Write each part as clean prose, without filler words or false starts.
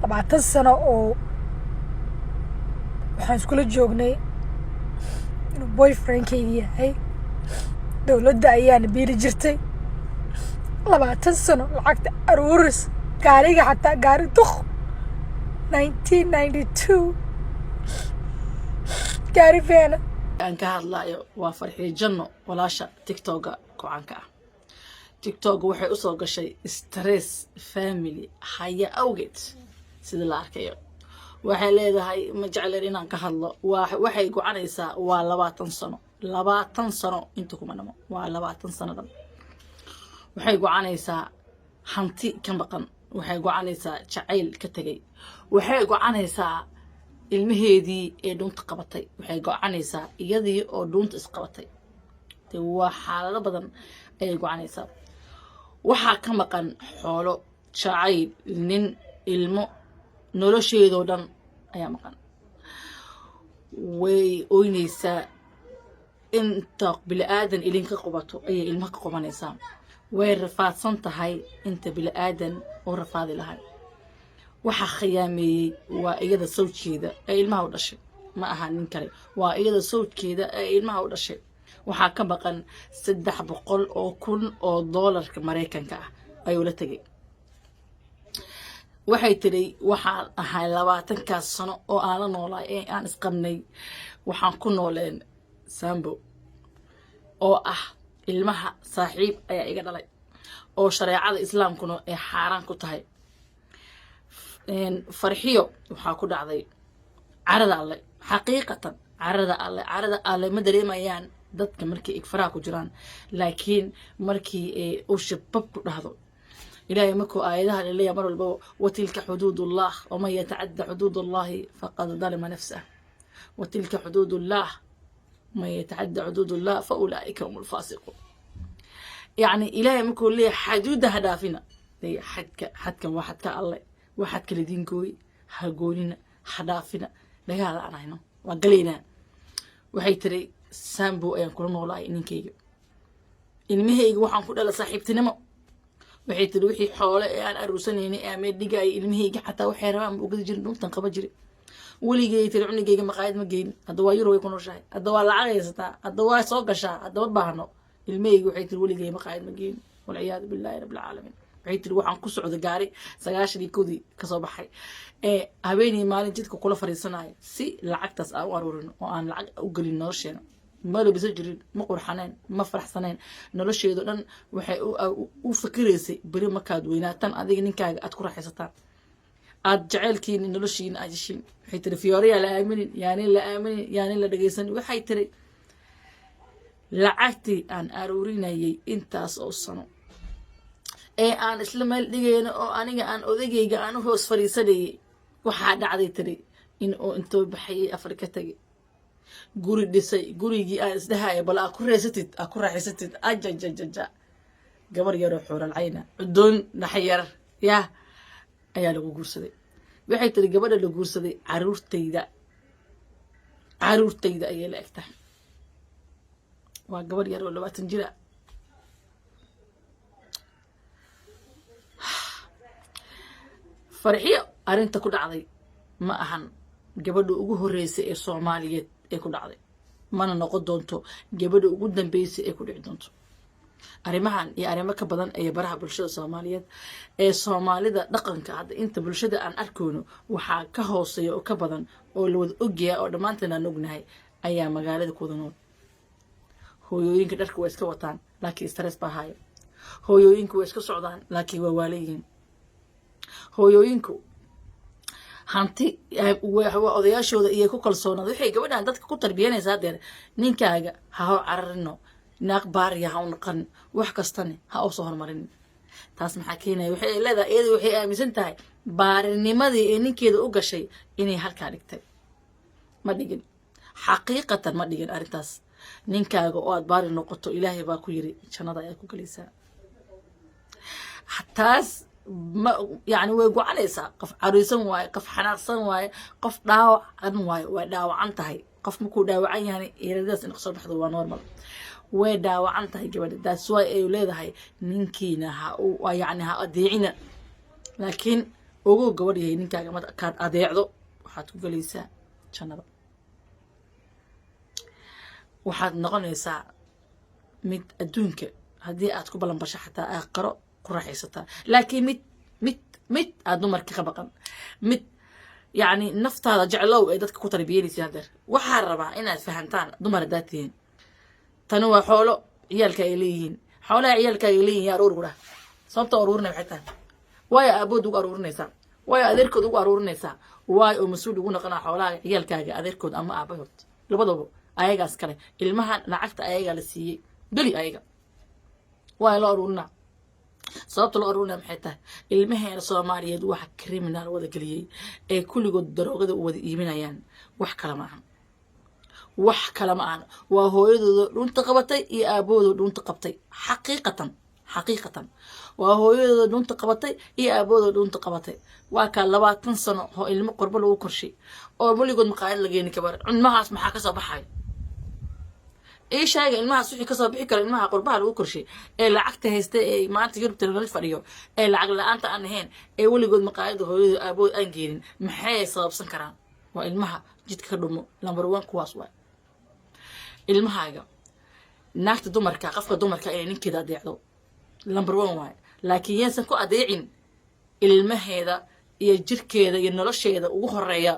20 sano oo waxaan iskula joognay inuu boyfriendkayga yahay. Dowladda ayaana biili jirtay 20 sano, lacagta aruuris, gaariga xataa gaari duq 1992 gaari veena. Aan ka hadlayo waa Farxiyo Janno, walaasha TikToka gocanka ah. TikTok waxay usoo gashay stress family haya awgeed. Sida la arkayo, waxay leedahay ma jecleen inaan ka hadlo. Waxay gocanaysaa waa 20 sano, 20 sano inta kuma dhamo, waa 20 sano dhan. Waxay gocanaysaa hanti ka maqan, waxay gocanaysaa jacayl ka tegay, waxay gocanaysaa ilmaheedii ee dhuunta qabatay, waxay gocanaysaa iyadii oo dhuunta isqabatay. De waa xaalado badan ayay gocanaysaa. Waxaa ka maqan xoolo, jacayl, nin, ilmo, nolosheedoo dhan ayaa maqan. Way oynaysaa. Inta bili-aadan ilinka qubato ayay ilmaha ka qubanaysaa. Way rafaadsan tahay inta bili-aadan oo rafaadi lahay. Waxaa khiyaameeyey waa iyada sawjkeeda ee ilmaha u dhashay, ma aha nin kale, waa iyada sawjkeeda ee ilmaha u dhashay. Waxaa ka maqan 300,000 oo doolarka Maraykanka ah ayuu la tegay. Waxay tiri, waxaan ahay 20-kaas sano oo aan la noolaay ee aan isqabnay, waxaan ku nooleen sambo oo ah ilmaha saaxiib ayaa iga dhalay, oo shareecada Islaamkuna ay xaaraan ku tahay. Farxiyo waxaa ku dhacday carada Alle, xaqiiqatan carada Alle. Carada Alle ma dareemayaan dadka markii igfaraha ku jiraan, laakiin markii ay usha bab ku dhahdo, Ilaahay markuu aayadaha laleeyahay mar walbaba, وتلك حدود الله ومن يتعد حدود الله فقد ظلم نفسه، وتلك حدود الله من يتعد حدود الله فأولئك هم الفاسقون. Yacni Ilaahay markuu leeyahay xaduudda ha dhaafina, xadka, xadkan waa xadka Alle, waa xadka ladiin gooy, ha goonina, ha dhaafina. Dagaal aan hayno waa galaynaa. Waxay tiri, sambo ayaan kula noolaay ninkayga, ilmahayga waxaan ku dhala saaxiibtinimo. Waxay tiri, wixii xoole ee aan aruursanaynay ee amee dhigaya, ilmahayga xataa waxay rabaan ma ogadi jirin, dhuntan qaba jiri weligay. Tiri, cunigayga maqaayad ma geynin. Hadda waa Yurub ay ku nooshahay, hadda waa lacag haysataa, hadda waa soo gashaa, hadda ma baahno ilmahayga. Waxay tiri, weligay maqaayad ma geynin, والعياذ بالله رب العالمين. Waxay tiri, waxaan ku socda gaari 91-dii kasoo baxay ee habeenii maalin jidka kula fariisanayo si lacagtaas aan u aruurino oo aan lacag u gelin nolosheena. Ma labisan jirin, ma qurxaneen, ma faraxsaneen. Nolosheedo dhan waxay u fikiraysay beri markaad weynaataan, adiga ninkaaga aad ku raaxaysataan, aad jaceylkiina noloshiina aad heshiin. Waxay tiri, fiyooriyaa la aaminin, yaanin la aaminin, yaanin la dhegeysan. Waxay tiri, lacagtii aan aruurinayay intaas oo sano ee aan isla meel dhigayno oo aniga aan odagayga aan u hoos fadhiisanayay, waxaa dhacday, tiri, in oo intoo baxayay Afrika tagay, guri dhisay, gurigii aan isdhahaya bal aa ku reysatid, aa ku raaxaysatid, ajajajaja, gabar yaroo xuural cayna cudoon dhaxyar yah ayaa lagu guursaday. Waxay tiri, gabadha la guursaday caruurtayda, caruurtayda ayay la eg tahay, waa gabar yar oo 20 jira. Farxiyo arrinta ku dhacday ma ahan gabadha ugu horreysay ee Soomaaliyeed ee ku dhacday, mana noqon doonto gabadha ugu dambeysay ee ku dhici doonto. Arrimahan iyo arrimo ka badan ee baraha bulshada Soomaaliyeed ee Soomaalida dhaqanka hadda inta bulshada aan arkayno waxaa ka hooseeya oo ka badan oo la wada ogyahay oo dhammaanteen aan ognahay ayaa magaalada ku wada nool. Hooyooyinka dharka waa iska wataan, laakiin stress baa haya. Hooyooyinku waa iska socdaan, laakiin waa waalayihiin. Hooyooyinku hanti odayaashooda iyo ku kalsoonaada. Waxay gabadhan dadka ku tarbiyanaysaa deer, ninkaaga ha hor cararino, naaq baariya ha u naqan, wax kastane ha usoo horumarin. Taas maxaa keenaya? Waxay leedahay, iyada waxay aaminsan tahay baarinimadii ee ninkeeda u gashay inay halkaa dhigtay. Ma dhigin, xaqiiqatan ma dhigin arrintaas. Ninkaaga oo aad baari noqoto, Ilaahay baa ku yiri jannada ayaad ku gelaysaa. Taas ma yani way gocanaysaa. Qof cariisan waaye, qof xanaaqsan waaye, qof dhaawacan waaye. Way dhaawacan tahay. Qof markuu dhaawacan yahay, eeradaas in kasoo baxdo waa normal. Way dhaawacan tahay gabadha. That's why ay leedahay, ninkiina ha yani ha adeecina, laakiin Ogow, gabadh yahay, ninkaaga markaad adeecdo waxaad ku gelaysaa jannada, waxaad noqonaysaa mid adduunka haddii aad ku ballanbasho xataa aakhiro ku raaxaysataa. Laakiin mid aad dumarka ka baqan, mid yacni naftaada jeclow ee dadka ku tarbiyanaysa. Hadeer waxaa rabaa inaad fahantaan, dumar haddaad tihiin, tani waa xoolo ciyaalka ay leeyihiin. Xoolaha ciyaalka ay leeyihin yaa aruur kudhah? Sababta aruurinay maxay tahay? Waayo aabood ugu aruurinaysaa? Waayo adeerkood ugu aruurinaysaa? Waayo oo mas-uul ugu noqonaa xoolaha ciyaalkaaga adeerkood ama aabahood? Labadaba ayagaas kale. Ilmahan lacagta ayagaa la siiyey geli ayaga. Waayo loo aruurinaa? Sababta loo aruurinaya maxay tahay? Ilmaheena Soomaaliyeed waxa criminal wada geliyey ee kulligood daroogada u wada iibinayaan wax kale ma ahan, wax kale ma ahan. Waa hooyadooda dhunta qabatay iyo aabahooda dhunta qabtay. Xaqiiqatan, xaqiiqatan, waa hooyadooda dhunta qabatay iyo aabahooda dhunta qabatay. Waa kaa 20 sano oo ilmo qorbo lagu korshay oo weligood maqaayad la geeni kabar. Ilmahaas maxaa kasoo baxay? Ii sheega ilmahaas wixii kasoo bixi karo. Ilmaha qurbaha lagu korshay ee lacagta haysta ee maanta Yurubta lala fadhiyo ee lacag la-aanta aan ahayn ee weligood maqaayada hooyada aabahood aan geenin, maxay sababsan karaan? Waa ilmaha jidka ka dhumo number one kuwaas waay. Ilmahaaga, naagta dumarka, qofka dumarka inay ninkeeda adeecdo number one waay. Laakiin yaysan ku adeecin ilmaheeda iyo jirkeeda iyo nolosheeda ugu horeeya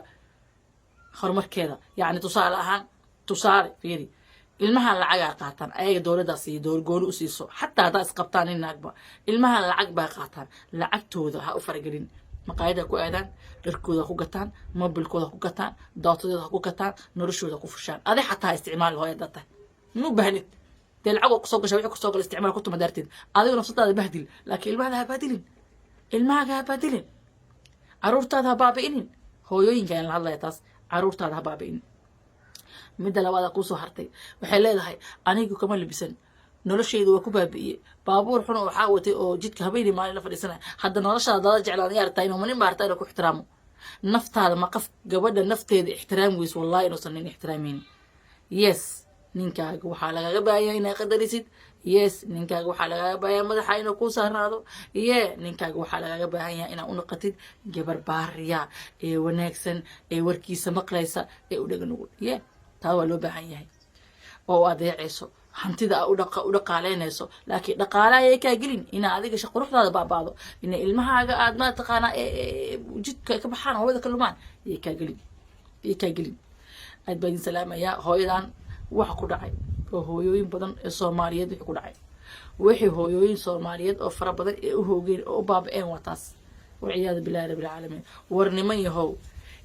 horumarkeeda. Yacni tusaale ahaan, tusaale fiiri, ilmahan lacagaa qaataan ayaga, dowladdaa siiyo, dowlad gooni u siiso. Xataa haddaa isqabtaan nin naagba, ilmahan lacag baa qaataan. Lacagtooda ha u faragelin. Maqaayada ku aadaan, dharkooda ku gataan, mobilkooda ku gataan, dootadooda ku gataan, noloshooda ku fushaan. Adi xataa isticmaal hooya dad tahay ma u baahnid. Dee lacag oo kusoo gasha, wixii kusoo gala isticmaal ku tuma daarteed. Adigu nafsadaada bahdil, laakiin ilmahada ha bahdilin, ilmahaaga ha bahdilin, caruurtaada ha baabi'inin. Hooyooyinka ayaan la hadlaya taas. Caruurtaada ha baabi'inin. Midda labaada kuusoo hartay waxay leedahay: anigu kama libisan, noloshayda waa ku baabi'iyey, baabuur xun oo waxaa watay oo jidka habeenii maalin la fadhiisanaya. Hadda noloshaada dada jeclaan yaa rabtaa inuu nin baa rabtaa inuu ku ixtiraamo naftaada? Ma qof gabadha nafteeda ixtiraam weyso, wallahi inuusan nin ixtiraamaynin. Yes, ninkaaga waxaa lagaga baahanya inaad qadarisid. Yes, ninkaaga waxaa lagaga baahanya madaxa inuu kuu saarnaado. Ye, ninkaaga waxaa lagaga baahan yahay inaad u noqotid gabar baariya ee wanaagsan ee warkiisa maqlaysa ee u dhaga nugul. Ye, taa waa loo baahan yahay oo u adeecayso, hantida aa u dhaqaaleynayso. Laakiin dhaqaalaha ayay kaa gelin inaa adiga quruxdaada baabaado, ina ilmahaaga aad ma taqaanaa jidka ka baxaan, hooyada ka lumaan, yay kaa gelin, yay kaa gelin. Aad baa idin salaamayaa. Hooyadan waxa ku dhacay oo hooyooyin badan ee Soomaaliyeed wixii ku dhacay, wixii hooyooyin Soomaaliyeed oo fara badan ee u hoogeen oo u baaba-een waa taas, walciyaadu billahi rabbil caalamiin. War niman yahow,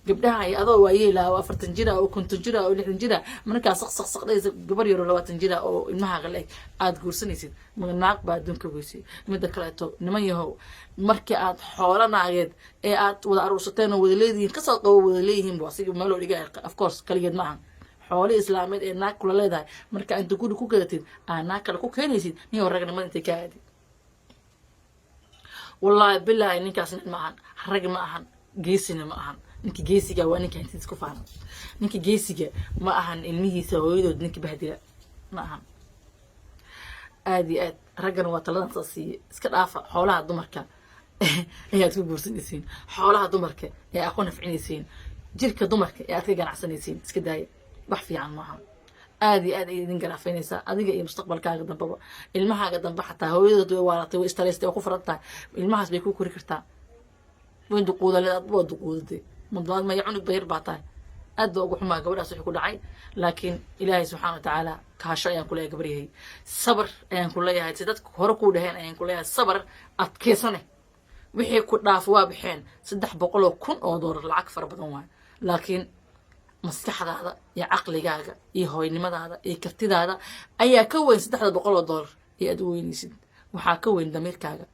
gabdhaha ay adoo waayeelaa oo 40 jira oo 50 jira oo 60 jira, markaa saq saq saqdhaysa gabar yaroo 20 jira oo ilmahaaga la eg aada guursanaysid, naag baa adduunka weysay. Midda kaleeto, niman yahow, markii aad xoolo naageed ee aad wada aruursateen oo wada leedihiin, kasoo qabo wada leeyihiin bu asiga meel loo dhiga. Of course kaligeed ma ahan. Xoolo islaameed ee naag kula leedahay marka inta guri ku gadatid aa naag kale ku keenaysid, nin ragnimada intay ka aadid? Wallaahi bilaahi, ninkaas nin ma ahan, rag ma ahan, geesina ma ahan. Ninka geesiga waa ninka hantidiis ku faana. Ninka geesiga ma ahan ilmihiisa hooyadood ninka bahdila ma ahan. Aada iyo aad raggana waa taladan saa siiye. Iska dhaafa xoolaha dumarka ayaad ku guursanaysiin, xoolaha dumarka ee aad ku nafcinaysiin, jirka dumarka ee aad ka ganacsanaysiin. Iska daaya, wax fiican maaha. Aada iyo aad ay idin garaafaynaysaa adiga iyo mustaqbalkaaga dambaba, ilmahaaga dambe. Xataa hooyadood way waalatay, way istaraystay, waa ku furan tahay. Ilmahaas bay ku kori kartaa? Way duquudaleed, adba waa duquudatay mudlaad maya, cunug ba yar baa tahay. Aad baa ugu xumaa gabadhaas wixii ku dhacay, laakiin Ilaahay subxaana watacaala kaasho ayaan kuleeyahay. Gabaryahay, sabar ayaan ku leeyahay. Si dadka hore kuu dhaheen ayaan ku leeyahay, sabar, adkeysane. Wixii ku dhaafo waa baxeen. 300,000 oo doolar lacag fara badan waayo, laakiin maskaxdaada iyo caqligaaga iyo hooynimadaada iyo kartidaada ayaa ka weyn 300 oo doolar iyo aad u weynaysid. Waxaa ka weyn damiirkaaga.